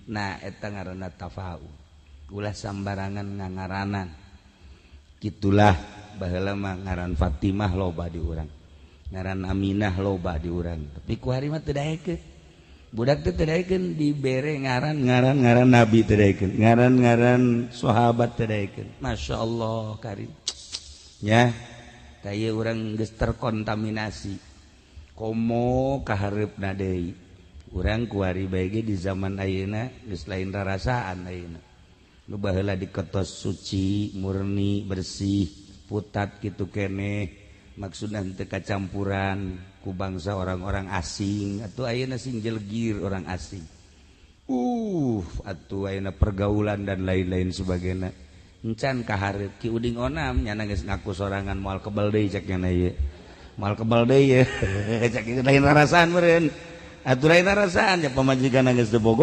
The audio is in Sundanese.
Nah, eta ngaranna tafaul, ulah sambarangan ngangaranan. Gitulah, baheula mah ngaran Fatimah loba di urang, ngaran Aminah loba di urang, tapi ku hari mah teu daekeun. Budak teh teu daekeun dibere ngaran ngaran ngaran nabi, teu daekeun ngaran ngaran sahabat, teu daekeun. Masya Allah karim ya, kaya urang geus terkontaminasi. Komo kahareupna deui, urang kuari bae di zaman ayeuna geus lain rarasaan. Ayeuna nu baheula diketos suci, murni, bersih, putat kitu keneh, maksudna teu kacampuran ku bangsa orang-orang asing, atau ayeuna sing jelgir orang asing. Atuh ayeuna pergaulan dan lain-lain sebagainya encan kahareup. Ki Uding Onam nyana geus ngaku sorangan, moal kebal deui cek nyana ieu, moal kebal deui ye cek. Itu lain rarasaan meureun atuh, lain rarasaan ya. Pamajikan geus teu bogoh.